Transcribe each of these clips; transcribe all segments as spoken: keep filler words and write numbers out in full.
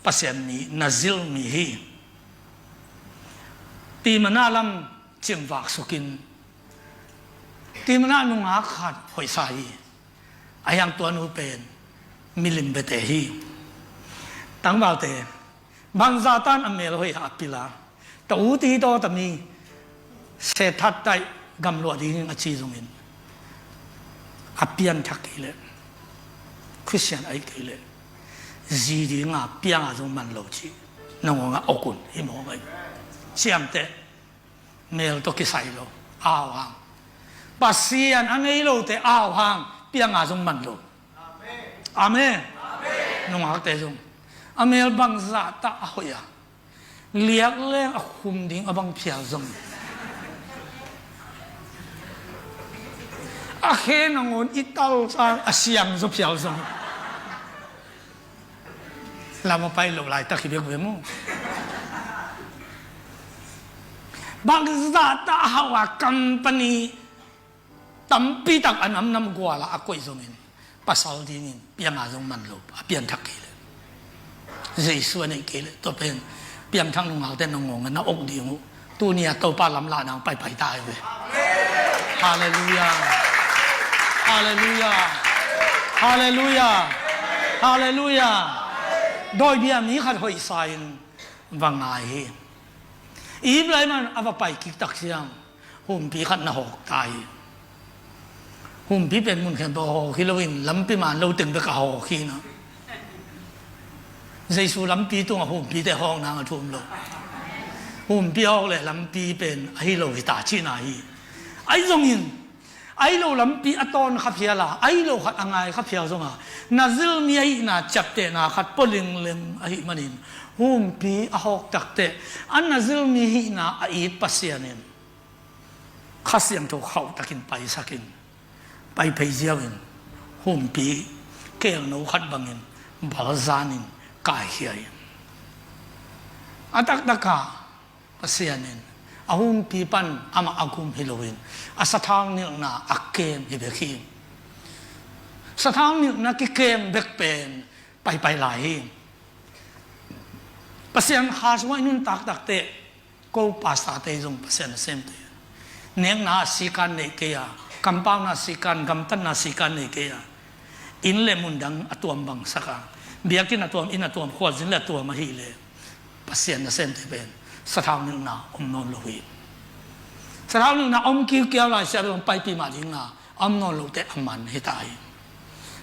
Pasian mi, na zil mi hi. Timana lam cimvak sukin, Timana nungak khat hoihsa hi. A hiang tua nu pen milim bete hi. Tangvalte, bangzah tan a mel hoih a pila, ta u ti taw ta mi se that taih gamluah dingin a ci zongin, a pianthak kei leh, Khristian ahi kei leh, zi dinga pianga zong man lo ci, nangawngah okun hi mawk ahi. Siamte, mel tawh kisai lo, au hang. Pasian a ngei lote au hang, pianga zong man lo. Amen. Nungakte zong a mel bangzah tah a hoih a, liak leng a khum ding a bang phial zong, a khe nangawn i tal sang a siang zaw phial zong, lam a pai lo laitak hi bek ve mu. Bangzah tah a hauh a company tampi tak a namnam guala a koih zongin, pasal dingin pianga zong man lo, a pianthak kei leh, Jesu a neih kei leh. Tua pen piangthak nungakte nangawngah na ok ding uh. Tuni a Topa lamlahna hong paipai ta hi ve. Halleluiah. Halleluiah. Halleluiah. Halleluiah. Dawibia mi khat hoihsa in va ngai hi. Ip lai man a va pai kik tak ciang, humpi khat na hawk ta hi. Humpi pen mun khempeuh hawk hi loin, lampi man lo teng bek a hawk hi na. Jesu lampi tungah humpite hawk nang a thum lo. Humpi hawk le lampi pen ahi lo hi ta cihna hi. Ahi zongin, ahi lo lampi a tawn kha phial a, ahi lo khat a ngai kha phial zonga, na zilmi ahihna ciaptehna khat pua lingleng ahih manin, humpi a hawk takteh, a na zilmi hihna a it Pasian in Kha Siangtho khauhtakin paisakin, pai phei ziau in, humpi kelno khat bangin balzanin kaikhia in, a taktakah Pasian in a humpi pan amah a gum hi loin, a sathau nilhna a kem hi bek hi. Sathau nilhna kikem bek pen paipai lai hi. Pasian kha sungah i nuntak takteh, ko pastorte zong Pasian nasemte, nekna sikan nei kei a, kampauna sikan, gamtatna sikan nei kei a, inn le mundang a tuam bangsak a, biakinn a tuam, inn a tuam, khualzin le a tuam ahileh, Pasian nasemte pen sathau nilhna om nawn lo hi. Sathau nilhna om kiukiau lai sia bel hong paipih mah dinga, a om nawn lote a man hi ta hi.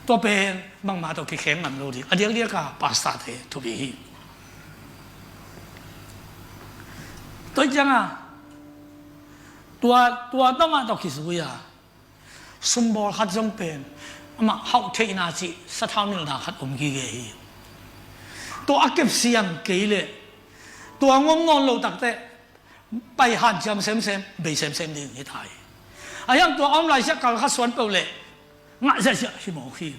Tua pen bangmah tawh kikheng ngam lo ding, a diakdiaka pastorte thupi hi. Tua hi cianga, tua, tua tawmah tawh kizui a, sumbawl khat zong pen amah hauh theihna cih sathau nilhna khat om gige hi. Tua a kepsiang kei leh, tua ngom nawn lo takteh, pai hanciam semsem, bei semsem ding hi ta hi. A hiang tua a om laisiah kal kha suan peuh leh ngah ziahziah hi mawk hi.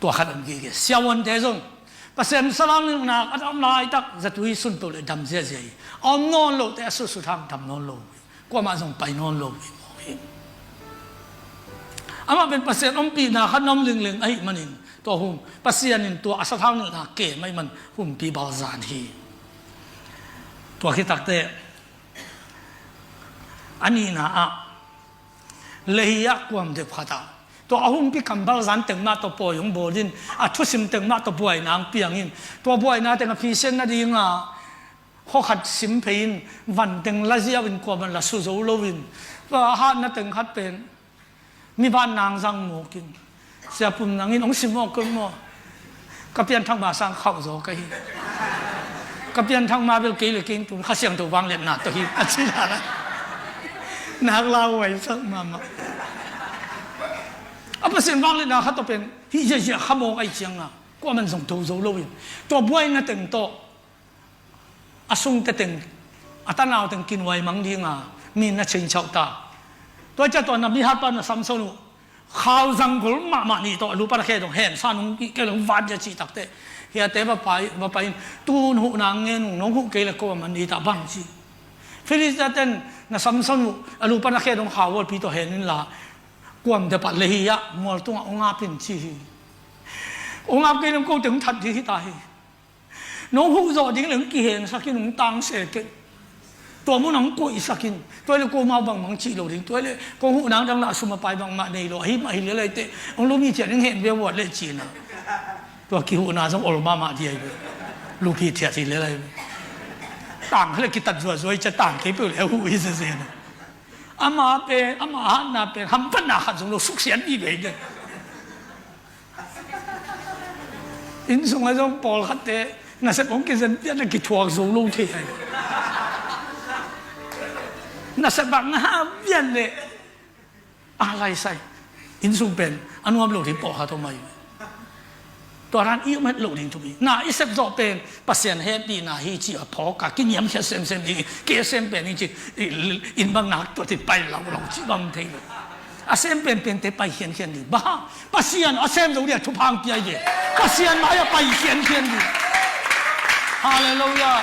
Tua khat om gige. Siavuante zong Pasian salam nilhna a om laitak zatui sun peuh leh dam ziahziah hi. A om nawn lote a sutsut hang dam nawn lo hi. Kuamah zong pai nawn lo hi mawk hi. Amah pen Pasian ompihna khat na om lingling ahih manin, tua hum, Pasian in tua a sathau nilhna kem ahih man humpi balzan hi. Tua khit takteh, a nihna ah, Lehi ah kuam dep khat ah, tua a humpi kam balzan teng mah tawh pawi hong bawl in, a thusim teng mah tawh buaina hong piang in, tua buaina teng a phisian nadinga khua khat sim phei in, van teng la ziau in, kuaman la su zo loin, tua a hatna teng khat pen mi van nang zang mawk in, Sia Pum Nang in hong sim mawk kei maw? Ka pianthak ma sang khauh zaw ka hi. Ka pianthak ma bel kei le kei in tun Kha Siangtho vangliatna tawh hi, a ci dan a, nak lauhuaisak mahmah. A Pasian vangliatna khat tawh pen hih ziahziah kha mawk ahih cianga, kuaman zong tho zo loin, tua buaina teng tawh a sungte teng, a tanau teng kinuai mang dinga mi na change out ta. Tua ciah tua na mihatpa na Samson uh, khau zanggol mahmah nih tawh a lupan a khe dong hen sa nung kei long vat dia cih takteh, hiate va pai, va pai in, tun huhna ngen ung, nong huh kei le ko a man ni ta bang ci. Filistia ten na Samson uh a lupan a khe dong khau hualpi tawh hen inla, kuam dep ah Lehi ah mual tungah ong ap in ci hi. Ong ap kei long ko teng ong that ding hi ta hi. Nong huh zawh ding le hong kihengsak in, hong tangse kei. Tua mun ah hong koihsak in. Tua le ko mau bangmang cih lo ding. Tua le kong huh nang dang lah sum a pai bangmah nei lo. Ahi mah hi le lai teh hong lum hi thiat, hong hen ve vuat le cina. Tua kihuhna zong ol mahmah di ahi ve. Lup hi thiat hi le lai ve. Tang kha le kitat zuazua hi cia, tang kei peuh le huh hi sese na. Ama pen, ama hatna pen hamphatna khat zong lo, suksiat vive hi den. Inn sungah zong pawlkhatte nasep hong kizen pian a kithuak zo lo thei ahi. Nasep bang nga vian le a laisai. Inn sung pen a nuam lo ding pawlkhat om ahi. Tua dan i om het lo ding thupi. Na i sep zawh pen Pasian hehpihna hi ci a phawk a kiniamkhiat semsem ding, kei a sem pen hi ci, inn bang nak tua ci pai lo lo ci bang thei lo. A sem penpente pai khiankhian ding. Bang hang? Pasian a sem zo dia thupha hong pia hi ve. Pasian mai-ah pai khiankhian ding. Halleluiah.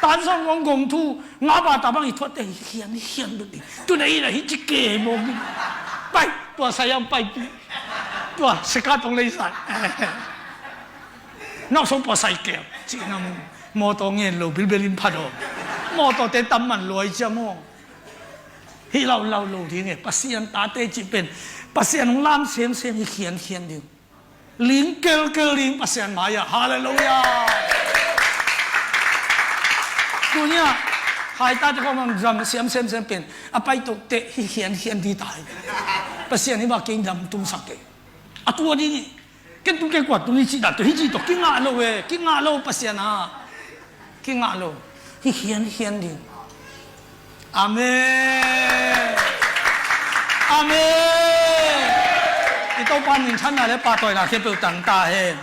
Tan sawm kong gong thu ngah bata bang i thuatte hi khiankhian ding. Tuna i la hi ci ke mawk ding. Pai, tua sai ang pai pi. Tua sika tong lei sai. Nawk song pua sai keu. Ci na mu. Mawtaw ngen lo bilbel in pha daw. Mawtawte tam man luai cia maw. Hih laulau lo ding e, Pasian tate cih pen Pasian hong lam semsem hi khiankhian ding. Ling kelkel ding Pasian mai-ah. Halleluiah. Tuni-ah haitate khawng bang dam siam semsem pen a paito teh hi khiankhian ding ta hi. Pasian hi bak keng dam tumsak e. A tua ding e. Ken tung kei kua tung hi cih dan tawh hi cih tawh kingah lo e, kingah lo Pasian ah. Kingah lo. Hi khiankhian ding. Amen. Amen. I Topa minthanna le pahtawina khempeuh tang ta hen.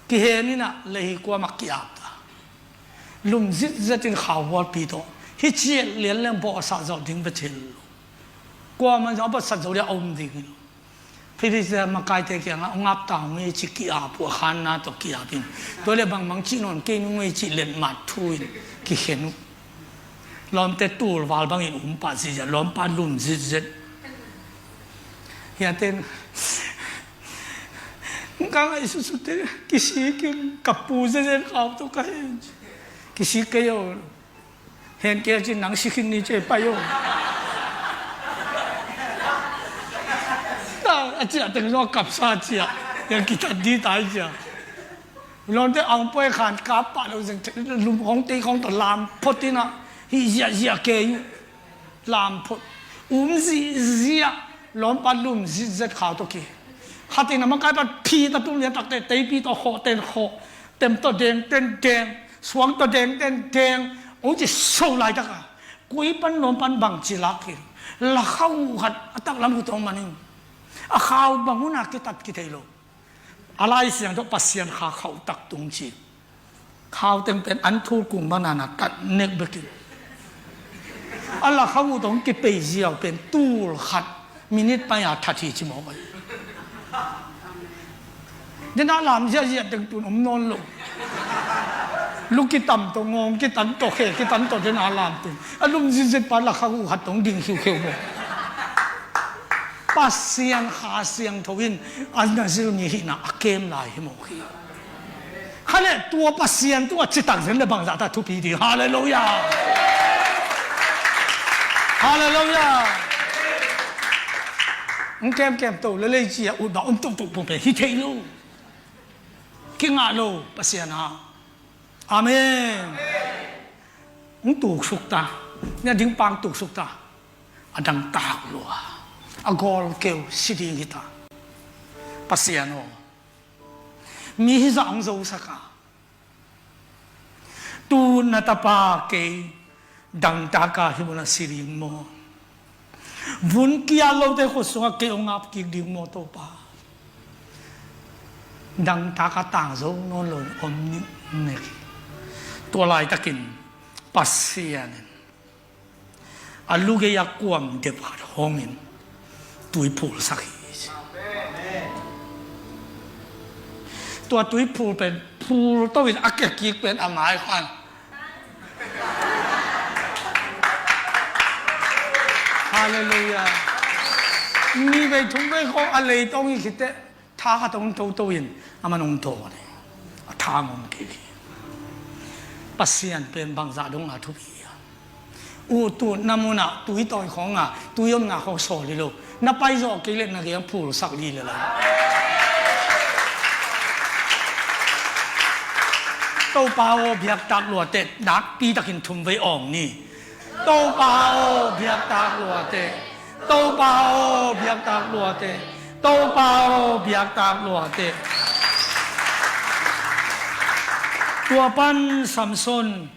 Kihen in ah lei hi kuamah ki-ap ta. Lum zitzet in khauhualpi tawh hi ciah lian leng bawhsah zawh ding bek thil lo. Kuamah zong a bawhsat zo dia a om ding hi lo. Philistia makaite kiangah hong ap ta hong ei cih ki-ap uh, a khanna tawh ki-ap in. Tua le bangmang cih nawn kei nung ei cih letmat thu in kikhen uh. Lawmte tulval bangin um pah ziazia, lawmpa lum zitzet. Hiaten ka ngaihsutsute kisik in ka pu ziazia khau tawh ka hen. Kisik kei aw. Hen kei a cin nang si khin ni ce pai aw. A ciah teng zong a kapsa ciah. Yang kitat di tai ciah. Lawmte ang poi khan kap pah lo zeng, lum hong tei khong tawh lam phot in ah hih ziahziah kei uh. Lam phot. Um zihziah. Lawmpa lum zitzet khau tawh ki. Khatin a makai pan phi ta tum lian takte teipi tawh khawh ten khawh. Tem tawh deng ten deng. Suang tawh deng ten deng. Ong ci so laitak a. Kui pan lawm pan bangci lak hi. Lakha uh khat a taklam uh tawng man in. A khau bang hun a kitat kithei lo. A Lai Siangtho Pasian kha khauh tak tung ci. Khau teng pen an thul kung bang nana tat nek bek in. A lakha uh tawng kipei ziau pen tul khat minit pai a that hi ci mawk ahi. Dena lam ziahziah teng tun om nawn lo. Lu kitam tawh ngawng kitan tawh khe kitan tawh dena lam tun. A lum zitzet pa lakha uh khat tawng ding khiukheu mawk. Pasian Kha Siangtho in a Nazir mi hihna a kem lai hi mawk hi. Kha le tua Pasian tungah citak zen le bangzah ta thupi ding. Halleluiah. Halleluiah. Ng kemkem to le leici a ut bang om tuktuk pumpe hi thei lo. Kingah lo Pasian ah. Amen. Ng tuksuk ta. Nia ding pang tuksuk ta. A dangtak lua. A gawlkeu si ding hita. Pasian aw. Mi hizah hong zosak a. Tu na tapa kei dangtaka hi muna si ding maw? Vun kial lote khut sungah kei hong ngap kik ding maw Topa? Dangtaka tang zo nawn lo om ning nek hi. Tua laitakin Pasian in a lugei a kuam dep khat hongin tui phulsak hi. Tua tui phul pen phul to in a kia kik pen a mai khan. Halleluiah. Ni vei thum vei khawng a lei tawng hi khit teh. Tha khat hong toto in a man hong dawn hi. A tha ngom kei hi. Pasian pen bangzah dong a thupi hi a, ututna munah tui tawi khawngah tui omna khawng sawl hi lo. Na paizawh kei leh na geng phulsak li le lai. Topa aw, biaktak luateh, nakpi takin thum vei awng ni. Topa aw, biaktak luateh. Topa aw, biaktak luateh. Topa aw, biaktak luateh. Tua pan Samson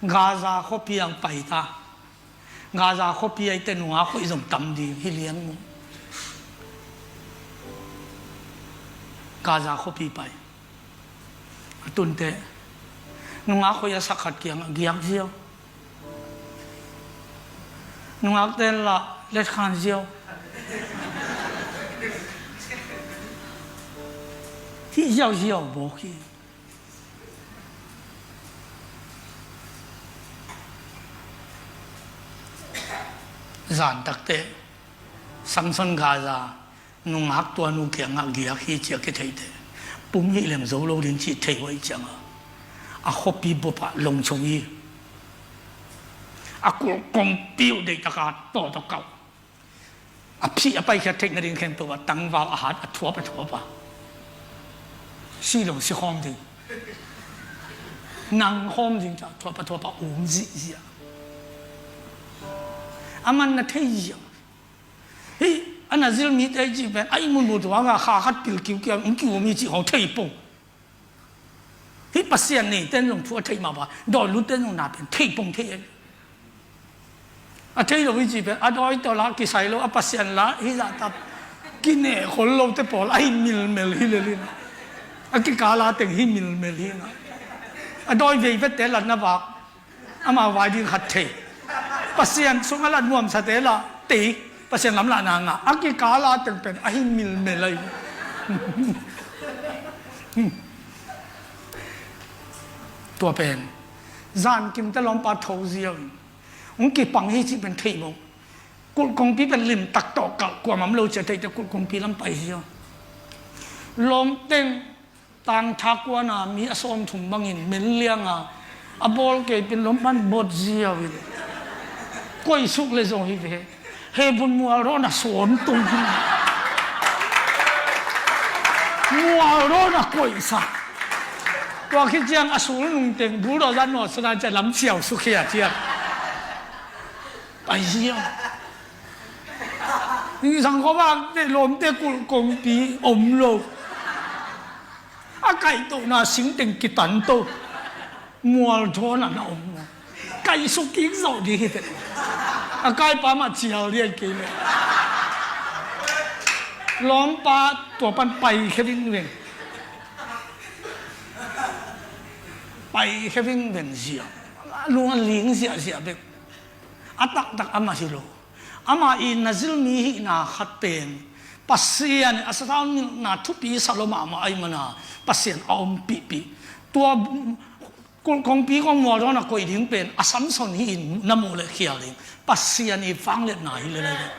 Gaza khuapi ah pai ta. Gaza khuapi ah i te nungak hoih zong tam ding hi lian mu. Gaza khuapi pai. A tunte nungak hoih a sak khat kiangah giak ziau. Nungak ten lah letkhan ziau. Hih ziauziau bawk hi. Zan takte Samson Gaza nungak tuanu kiangah giak hi ci a kitheite, pum hih leng zo lo ding cih thei uh ahih ciangah a khuapi bup ah longcho hi. A kulh kongpi uh deihtak a tawh tawh kauh. A phih a paikhiat theih nading khempeuh ah tangval a hat a thuap a thuap a, si lo si khawm ding, nang khawm ding ca thuap a thuap a um zihziah. A man na thei ziau. Hih a na zil mite i cih pen a i munmun tuangah kha khat pil kiukiau hong kium i cih hong thei pong. Hih Pasian neite in zong thu a theih mah bang, dawi lutte in zong na pen thei pong thei ei. A thei lo i cih pen a dawi tawh lah kisai lo, a Pasian lah hih zah tap kineh khol lote pawl a hi milmel hi lel in, a kikala teng hi milmel hi na. A dawi veivette lah na vak, amau vai ding khat thei. Pasian sungah lah nuamsate lah tei, Pasian lamlahna ngah, a kikala teng pen a hi milmel ahi. Tua pen zan kimte lawmpa tho ziau in, hong kipang hi cih pen thei mawk. Kulh kongpi pen limtak tawh kalh, kuamah om lo ci a theite kulh kongpi lam pai ziau. Lawmteng tangthak kuana mi a sawmthum bangin menlianga a bawl kei pen lawmpan bot ziau in, koihsuk le zong hi ve. He bun mualrawn a sawn tung hi. Mualrawn a koihsak. Tua khit ciang a sul nungteng buldoza nawt suna cia lam ciau suk hi a ciang pai ziau. Zangkhaw bak te lawmte kulh kongpi om lo. A kaihtohna singteng kitanto. Mual thawn a na om. Kaihsuk kik zawh ding hi pen. A kaipa mah cial dih a kei leh. Lawmpa tua pan paikhia vingveng. Paikhia vingveng ziah. Lung a ling ziahziah bek. A taktak amah hi lo. Amah i na zil mi hihna khat pen Pasian in a sasaunna thupi sa lo mahmah ahih mana Pasian a ompihpih. Tua kulh kongpi kong mualdawn a koih ding pen a Samson hi in na muh leh khial ding. Pasian i vangliatna hi lel lai.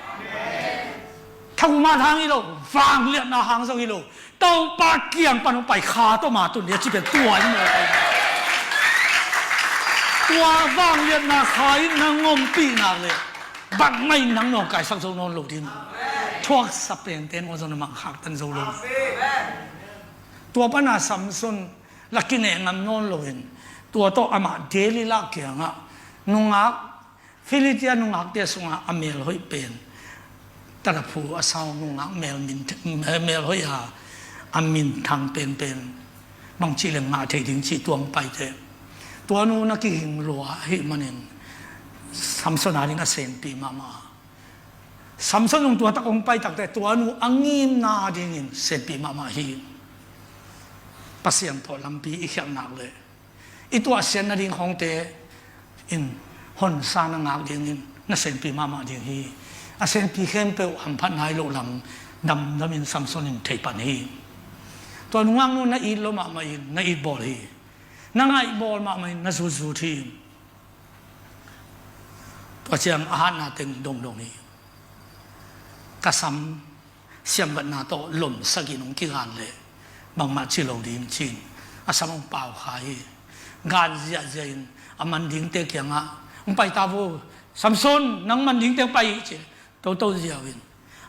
Thagum a hang hi lo, vangliatna hang zong hi lo. Topa kiang pan hong pai kha tawh ma tun dia ci pen tua in mawk ahi. Tua vangliatna kha in nang ompih nak leh bangmah in nang nawngkaisak zo nawn lo ding. Thuaksa pente in aw zong na mangkhaktan zo lo. Tua pana Samson la kineh ngam nawn loin tua tawh amah Delila kiangah nungak Filistia nungakte sungah a mel hoih pen, tadaphu a sau nungak mel min, mel hoih a, a minthang penpen bangci leng ngah thei ding ci tuang paite. Tuanu na kiging lua ahih manin Samson a ding a senpi mahmah. Samson zong tuatak hong paitakte tuanu a ngimna dingin senpi mahmah hi. Pasian tawh lampi i khialh nak leh i tuahsiat nading khawngte in honsa na ngak dingin na senpi mahmah ding hi. A senpi khempeuh hamphat nai loh lam damdamin Samson in thei pan hi. Tua nungaknu na it lo mahmah in na it bawl hi. Na ngaih bawl mahmah in na zutzut hi. Tua ciang a hatna teng dongdong hi. Ka sam siamvatna tawh lomsak in hong kigan leh bangmah ci lo ding ci-in a sam hong pau kha hi. Gan ziahziah in a man dingte kiangah, "Hong pai ta vo, Samson, nang man dingte hong pai hi," ci. Toto ziau in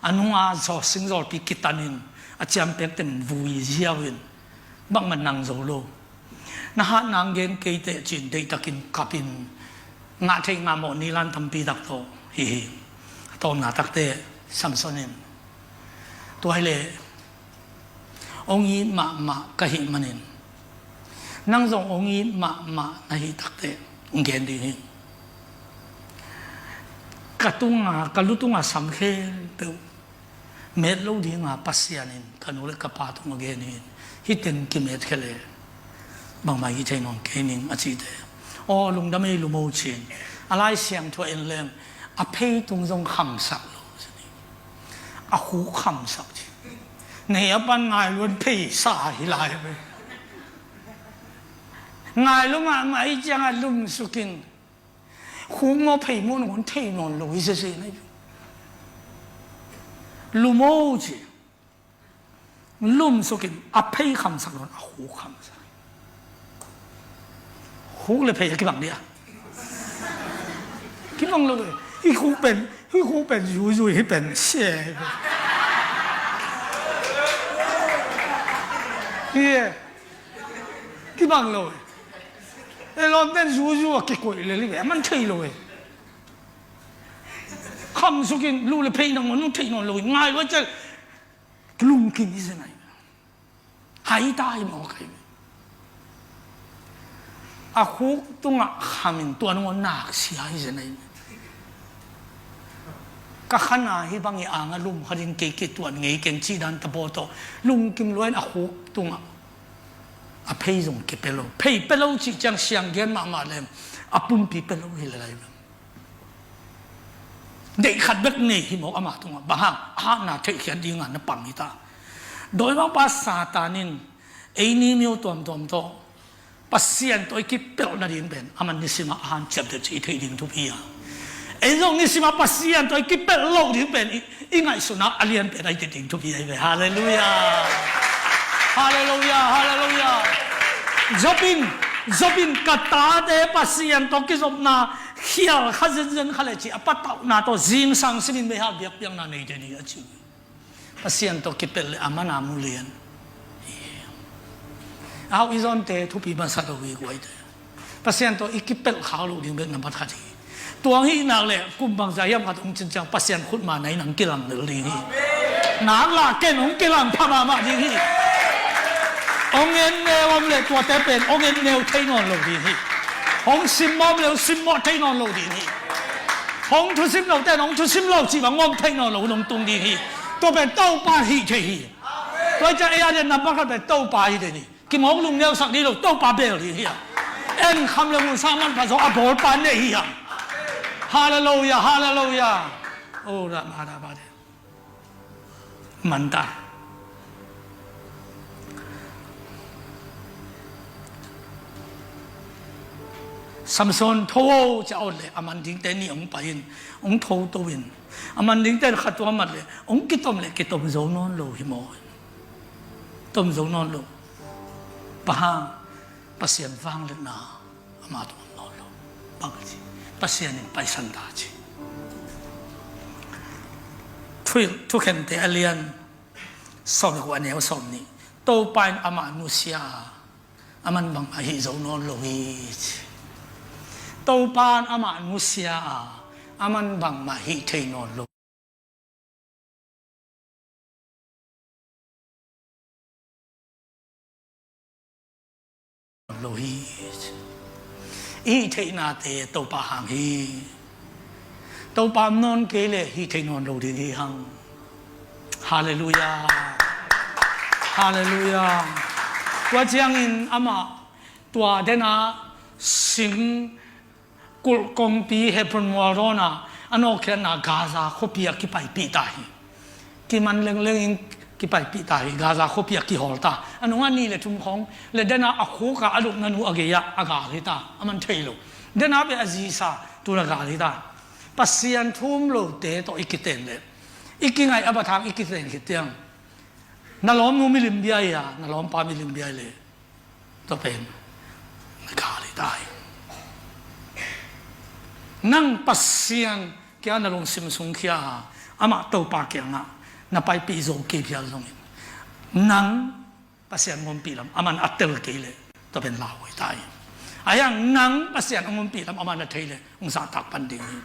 a nunga zaw singzawlpi kitanin a ciampekten vui ziau in bangmah nang zo lo. Na hat nang gen kei teh ci-in deihtakin kapin ngah theih ngah mawh nilan tampi tak tawh hi hi. A tawpna takte Samson in, "Tua hileh hong it mahmah ka hih manin nang zong hong it mahmah na hih takteh hong gen ding hi. Ka tunga, ka lu tunga sam khempeuh met lo dinga Pasian in ka nu le ka pa tungah gen hi. Hih teng kimetkhia leh bangmah hih thei nawn kei ning," a cihte. "Aw, lungdam ei, lum o," ci-in a Lai Siangtho en leng a phei tung zong khamsak lo, a khuk khamsak ci. Nei a pan ngai luan phei sa hi lai ve. Ngai lo mahmah i ciangah lumsukin khuk maw phei maw nong thei nawn lo hi sese na hi. "Lum o," ci. Lumsukin a phei khamsak lo-in a khuk khamsak. Khuk le phei a kibang dia? Kibang lo e. Hih khuk pen, hih khuk pen zuizui, hih pen sia hi pen. Hi e. Kibang lo e. E lawm pen zuzu a kikoih lel hi ve, a man thei lo e. Khamsukin lu le phei nangawn nong thei nawn lo hi, ngai lua cial. Kilungkim hi zen ai. Hai ta hi mawk ai. A khuk tungah khamin tua nangawn naksia hi zen ai. Ka khana hih bang i anga lum kha ding kei, kituan ngei keng cih dan tabaw tawh lungkim lua in a khuk tungah a phei zong kipia lo. Phei pia lo cih ciang siang gen mahmah leng a pumpi pia lo hi le lai lo. Deih khat bek nei hi mawk amah tungah. Bang hang? A hatna theihkhiat dinga na pang hi ta. Dawimangpa Satan in ei ni myo tuamtuam tawh Pasian tawh i kipelh nading pen a man nisimah a hanciam teh ci i theih ding thupi a. Ei zong nisimah Pasian tawh i kipelh loh ding pen i, i ngaihsutna a lian pen a i theih ding thupi ahi ve. Halleluiah. Halleluiah. Halleluiah. Job in, Job in, "Ka tate Pasian tawh kizopna khial kha zenzen kha leh," ci a patauhna tawh zingsang simin meihal biakpiakna nei teh ni a ci. Pasian tawh kipelh le a mana mu lian. Au, i zonte thupi masa lo hi guaite. Pasian tawh i kipelh khak loh ding bek nambat khat hi. Tuang hih nak le kum bangzah hiam khat hong cin ciang Pasian khutma nai nang kilang lel ding hi. Nak lah ken hong kilang pha mahmah ding hi. Hong en neu om le tuate pen hong en neu thei nawn lo ding hi. Hong simmawh om le hong simmawh thei nawn lo ding hi. Hong thusim lo ten hong thusim lo cih bang ngawm thei nawn lo hun hong tung ding hi. Tua pen Topa hih thei hi. Tua hi ciang ei a dian nambat khat pen Topa hi thei ni. Kimawk lungneusak dih lo, Topa bel dih hi hang. En kham le ngun sang manpha zong a bawlpa nei hi hang. Halleluiah, halleluiah. Oh, ra ma ra ba de. Manta. Samson, tho o, ci a ot le a man dingte nih hong pai in, hong tho to in. A man dingte khat tua mat le hong kitom le kitom zo nawn lo hi maw? Tom zo nawn lo. Bang hang? Pasian vangliatna ama tung om nawn lo. Bang ci? Pasian in paisan ta ci. Thu, Thukhente a lian sawm le kua, a neu sawm nih. Topa in amah nusia a, aman bangmah hih zo nawn lo hi ci. Topa in amah nusia a, aman bangmah hih thei nawn lo. Lo hi. I hih theihnate Topa hang hi. Topa om nawn kei le hih thei nawn lo ding hi hang. Halleluiah. Halleluiah. Tua ciangin amah tua dena sing kulh kongpi Hebron mual dawnah a nawkkhiatna Gaza khuapi ah kipaipih ta hi. Kiman lengleng in kipaipih ta hi. Gaza khuapi ah kihawl ta. A nungah ni le thum khawng le dena a khuk a a lupna nu a gei-ah a gal hi ta. Aman thei lo. Dena beh a zisa tun a gal hi ta. Pasian thu um lote tawh i kiten leh I kingaih a bathang i kiten khit tiang, na lawmnu milim bia hi a, na lawmpa milim bia hi leh, tua pen na gal hi ta hi. Nang Pasian kiangah na lungsim sungkhia a, amah Topa kiangah na paipih zo kei phial zongin, nang Pasian hong ompih lam aman a tel kei leh, tua pen lauhuai ta hi. Ahi hang nang Pasian hong ompih lam aman a thei leh, hong zahtak pan ding hi.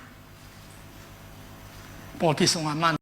Pawlpi sungah man